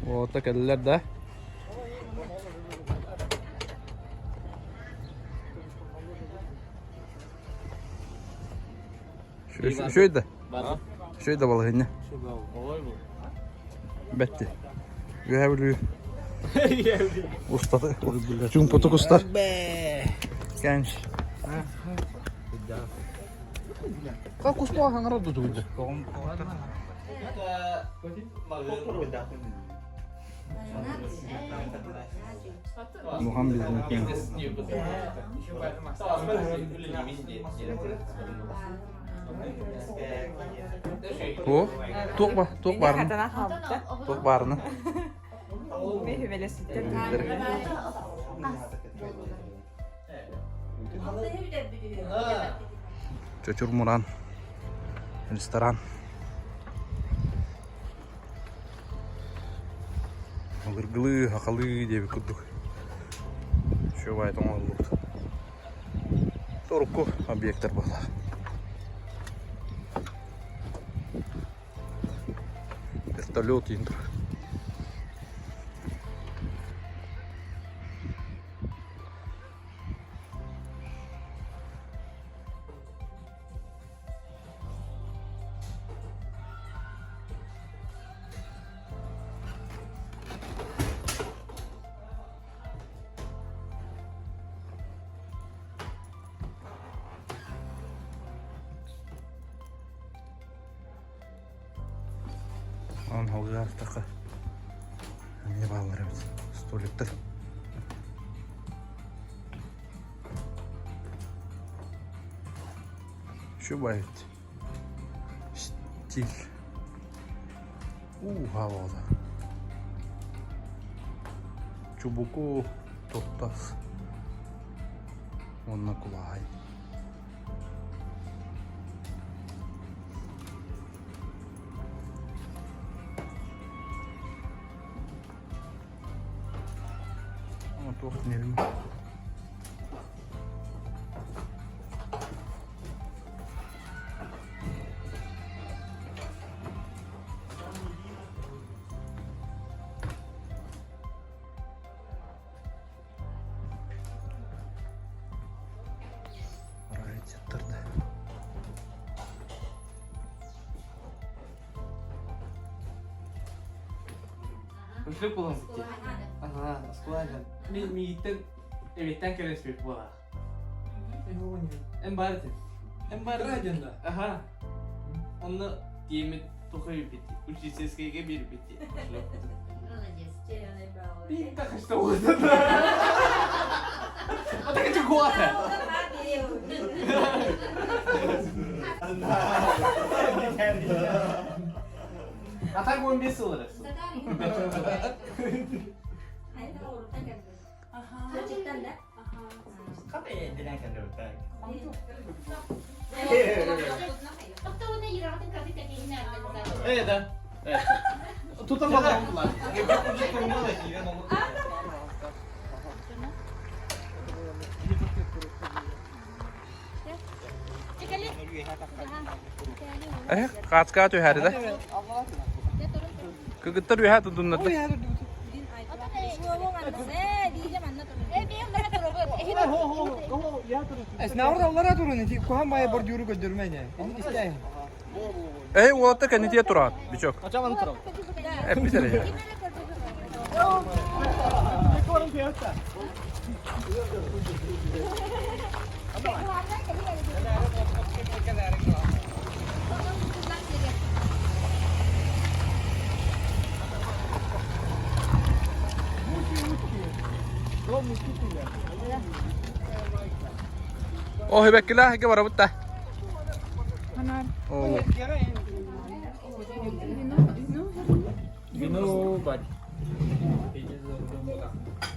Уолаттар кэллилэр да? Үчүгэй да? Үчүгэй да балаһыанньа. Бэтти. Үөһээ Бүлүү устаты чуумпутук устар. Кэнч. Как кустуга хаҥара дутугуйда? Улахан бизнесмен. О, туох ба, туох баарына? Туох баарына? Чочур Муран ресторан. Былыргылыы, хахалыы диэбит курдук. Үчүгэй оҥоһуллубут. Урукку объектар буолар. Вертолет иин турар. Онон халыаахтахха эмиэ бааллар эбит столиктар. Шубайт. Стиль. Уу хаалла. Чубуку туртас уонна кулаай. Туох нервин. Раритеттарды. Үчүгэй буолан битти. Ага, оскуоладан. Мин миигиттэн эбиттэн кэлэн испит буолар. Эн баар этин. Эн баар этин. Аха. Онно тиэмит тухай бити. Учительскайга биэрбити. Молодец. Биир да хашта уотан. А так это гуата. А так 15 сыл ырысın. Evet да. Тутан балалар. Э, хаацкаа түһээри да. Кыгыттар үөһэ тутуннарда. Наурда турун ити куһан бая бордюру көддөрмөйне. Истәйин. Эй, уолаттар кэннитиэ тураат, бичок. Ачаман турам. Эппит эрэ. О, хибэккилээх эгэ барабыт да. О. Вино бар.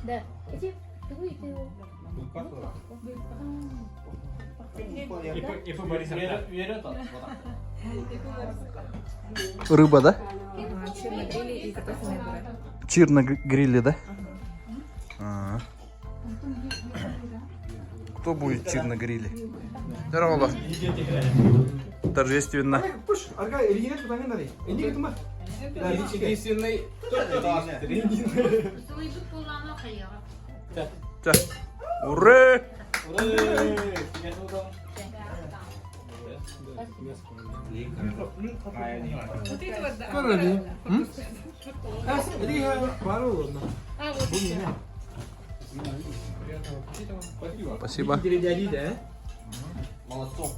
Да. Рыба, да? Чир на гриле, да? Ага. Кто будет чир на гриле? Здорово. Торжественно. Пуш, арга, илигинет тутаңын дали. Инди кытыма. Единственный Сылыйбыт буоллаҕына хайыаҕа. Чэ. Ура! Спасибо. Молодцом.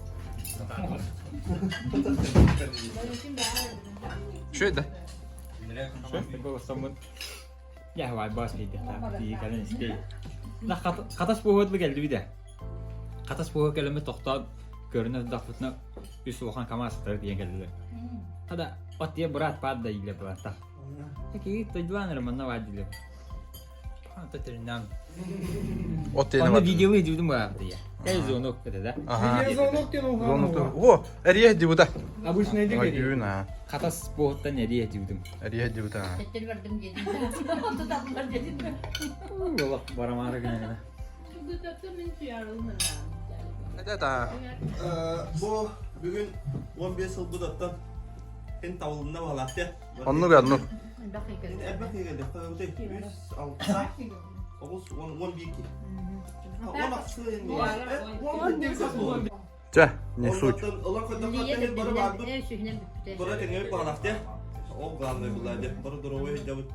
Что это? Хатас буһуот кэлдибит Хатас буһуо кэлэммит тохтоон көрүнэ турдахпытына үс улахан КамАЗтары тиийэн кэллилэр. Хада от тиэ быраат паат да иилэ бырааттах. Киһи тойдулаан эрэ манна баар диилэр. Ата тэриннээн. От тиэнэ Онно бар. видеолыы дьүдүм баҕар дия. Кэл звонок это да. Ага. Звонок диэн Звонок. О, эрийэ дибута. Обычный Ойүүн а. Хатас буһуттан эрийэ дьүдүм. Эрийэ дибута. Төттөрү бардым диэтим. Туталлар диэтим. Олох барамаары гына. Это Бу бүгүн 15 сыл будаттан эн табылынна балаахтя. Оннук оннук. Элбэх киһи 3 6 9 10 11 ки. 10 Чэ, не суть. Бара кеңе балаахтя. Ол главное была де. Бары здоровый дебут.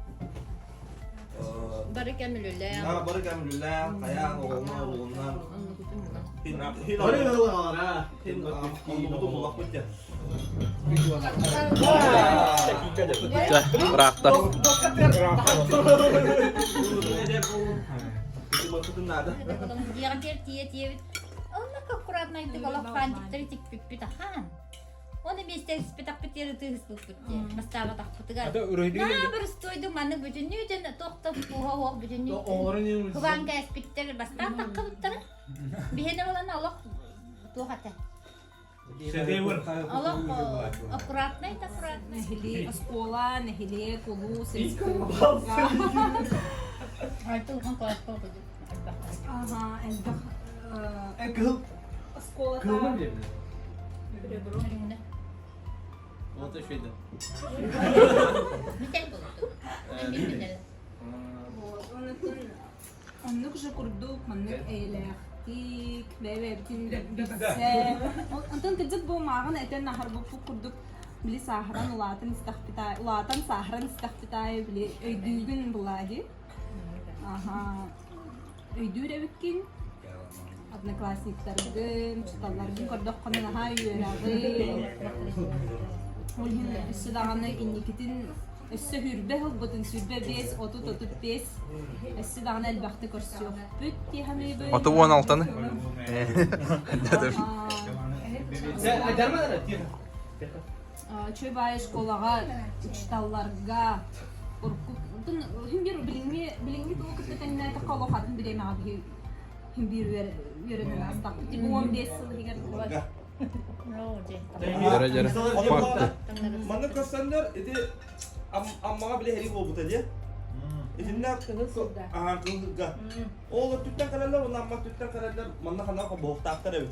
Бары кэмилүлээ. Бары кэмилүлээ, каян оҕолна оҕолунан. Чэ, ыраахта. Дьиэҕэр тиийэ тиийэбит. Оннук аккуратнайдык олох фантиктары тикпиппит ахан. Оны миэстэлэспэтэхпит ытыыспыппыт дии. Бастаабатахпытыгар. Наа боростуойдук маннык бүтүннүү туох да кууһа суох бүтүннүү. Кубаан кээспиттэр бастаан таххыбыттара. Биһиэнэ буолан олох туох этэ. Олох аккуратнай да аккуратнай. Нэһилиэк, оскуола, нэһилиэк, улуус, республика. Айтылган куоракка кудук. Ага, элбэх Кыһыл. оскуолата. Вот еще это. Бүтэй болду. Мен Оннук же курдук, маннык эйэлээхтик, бэйэ-бэйэбитин билсэ. Онтон кырдьык бу мааҕын этэн аһарбыппыт курдук били сааһыран улаатан истэхпит улаатан сааһыран истэхпит аайы били өйдүүгүн булаа дии. Аха. Өйдүүр эбиккин. Одноклассниктаргын, учууталларгын көрдөххүнэ наһаа үөрэҕин. Ол иһин өссө даҕаны инникитин өссө хүрбэ ылбытын 25, 30, 35 өссө даҕаны элбэхтик көрсүөхпүт дии саныыбын. 36-ны. Үчүгэй баайы школаҕа учууталларга урукку иһин биир билиҥҥи билиҥҥи тугу кытта тэҥнээтэххэ олох атын бириэмэҕэ биһи иһин биир үөрэнэн аастахпыт типа 15 сыл иһигэр Дьэрэ дьэрэ. Факты. Манна көрсөннөр ити Аммаҕа били һэрии буолбута дии. Итиннэ аһаан кылгырга. Ол өттүттэн кэлэллэр, уонна Амма өттүттэн кэлэллэр, манна ханна хобоһуктаахтар эбит.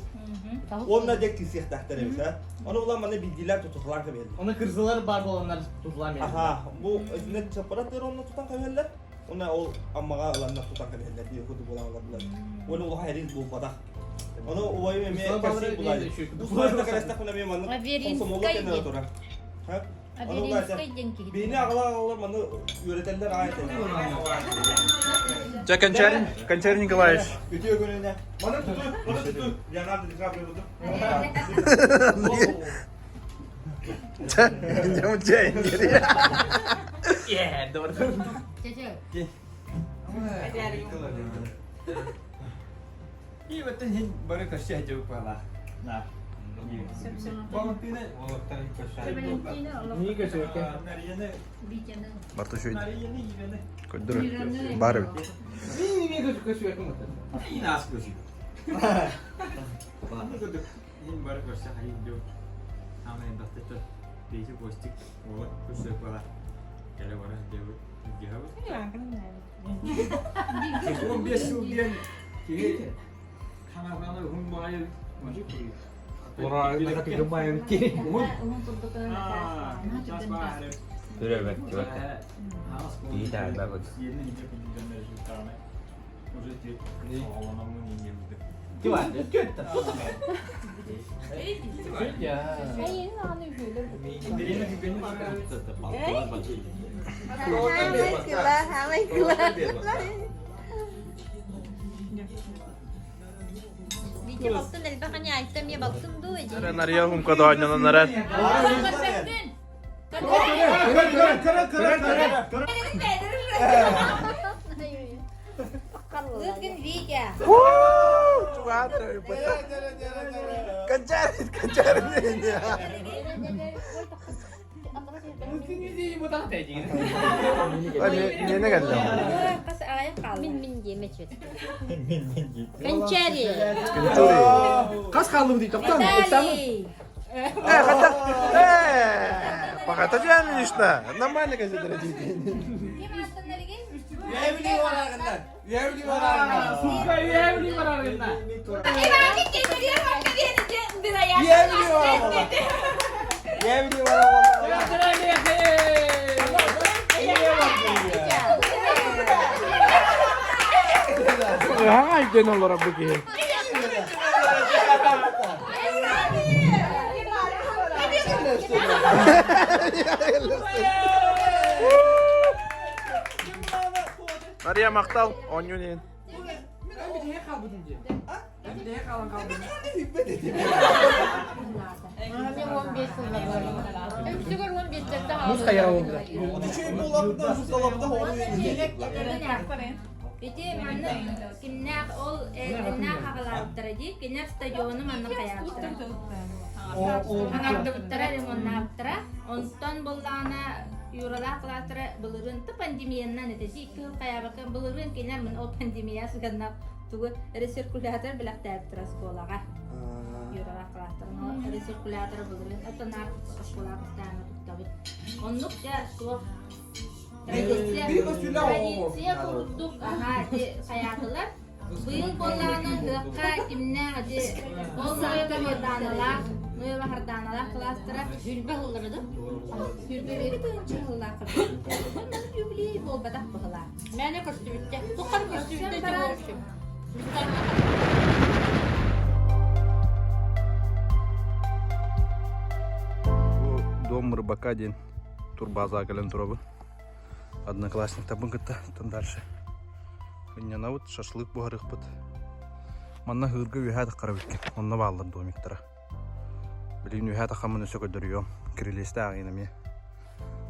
Уонна дьэ кисиэхтээхтэр эбит, а. Ону улам манна биирдиилээн тутулаан кэбиһэллэр. Оны кырзылар бар боланнар тутулаан Аха, бу итиннэ саппараттар онно тутан кэбиһэллэр. Уонна ол Аммаҕа ыланнар тутан кэбиһэллэр дии курдук буолан олордулар. Уонна улахан эрин булбатах. Ону убайым эмиэ кэпсиир булаайы. Бу суолта кэлэстэхпинэ эмиэ маннык комсомоллар кэннэ турар. Аверинскай диэн киһи. Биһини аҕалар маны үөрэтэллэр аай Чэ, Кончарин, Кончарин Николаевич. Үтүө күнүнэ. Маны туту, маны туту. Леонардо Ди Каприо буду. Чэ, чэ, Yeah, doğru. Чэ, И вот хин бары көрсө дьук бала. На. Валентина. Валентина олох Не көрсө. Нарияны. Витяны. Барта шөйді. Нарияны Ираны. Көддүр. Бар эбит. Не көрсө Ин ас көрсө. Хин бары көрсө хайын дьук. Ама бастыта. Бейси постик. Вот көрсө бала. Келе бара дьук. Дьук. 15 жыл диэн киһи хамарбаны уһун баайы Ура, Уһун. Төрөөбөт чугас. Киһи таайбаппыт. Витя балтын элбэх ани айта эмиэ балтын дуу эдьиий? Нария хумка доонньонон Көрбөккүн. Ыытгын Витя. Кончарит, кончарит. Миэнэ кэллэ. Мин мин диэмэ чүт. Кончари. Кончари. Хас хааллым дии тоқтан. Виталий. Э, хотя... Э, пока лично. Нормально газета родители. Хаҥа ден олоро бу киһи. Мария махтал, оонньуун иһин. Муз хайа oldu. Ити манна кимнээх ол кимнээх аҕалаабыттара дии, кинилэр стадиону манна хайаабыттара. Аҥардыбыттара, ремоннаабыттара. Онтон буоллаҕына Юралаах кылаастара былырыын то пандемиянан этэ дии, икки сыл хайаабакка былырыын кинилэр мин ол пандемия сыганнаах тугу рециркулятор бэлэхтээбиттэрэ оскуолаҕа. Юралаах кылаастарын ол рециркуляторы былырыын оттон оскуолаҕа постоянно туттабыт. Оннук дьэ суох Традиция, традиция курдук аһаа ити хайаатылар. Быйыл буоллаҕына ыһыахха кимнээх ити ол Ноева Харданалаах, Ноева Харданалаах кылаастара Сүрбэ сыллара да? 21 тыһыынча сыллаах юбилей буолбатах быһылаах. Мээнэ көрсүбүттэ. Туххар көрсүбүттэ дьэ Бу Дом рыбака диэн турбазаҕа кэлэн турабын. Одноклассниктарбын кытта оттон дальше сынньанабыт, шашлык буһарыахпыт. Манна ыһыырга үөһээ таххарабыт эбиккин. Онно бааллар домиктара. Билигин үөһээ таххаммын өссө көрдөрүөм. Кирилиэстээх эҥин эмиэ.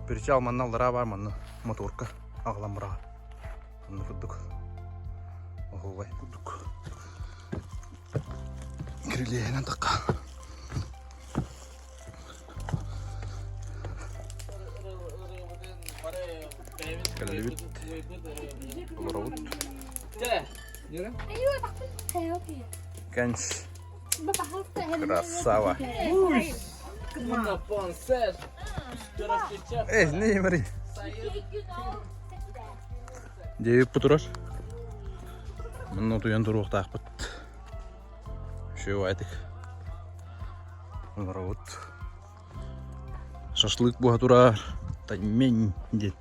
Причал манна аллараа баар, манна моторка аҕалан быраҕар. Онно курдук. Оһуобай курдук. Кирилиэһинэн тахха. Кэллибит. Олоробут. Кэнс. Красава. Эй, не Мари. Девип турар. Манна утуйан туруохтаахпыт. Үчүгэй Олоробут. Шашлык буһа турар. Таймень диэн.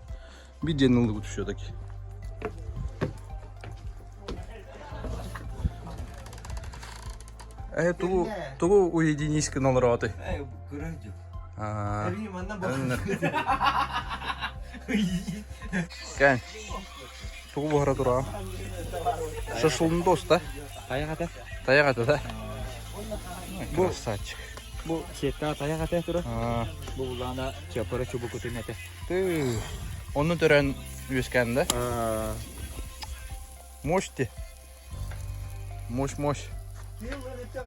Биир диэн ыллыбыт все-таки. Э, тугу, тугу уединись гына олороҕутуй? Аа, Кэн, тугу буһара тураҕын? Шашлыгын тоста. Тайах ата. Тайах ата да? Красавчик. Бу сиэттээх тайах ата тура. Бу булаана чапара чубукутун этэ. Ты. Онну төрөөн үөскээн да? Мощь ти. Мощь, мощь.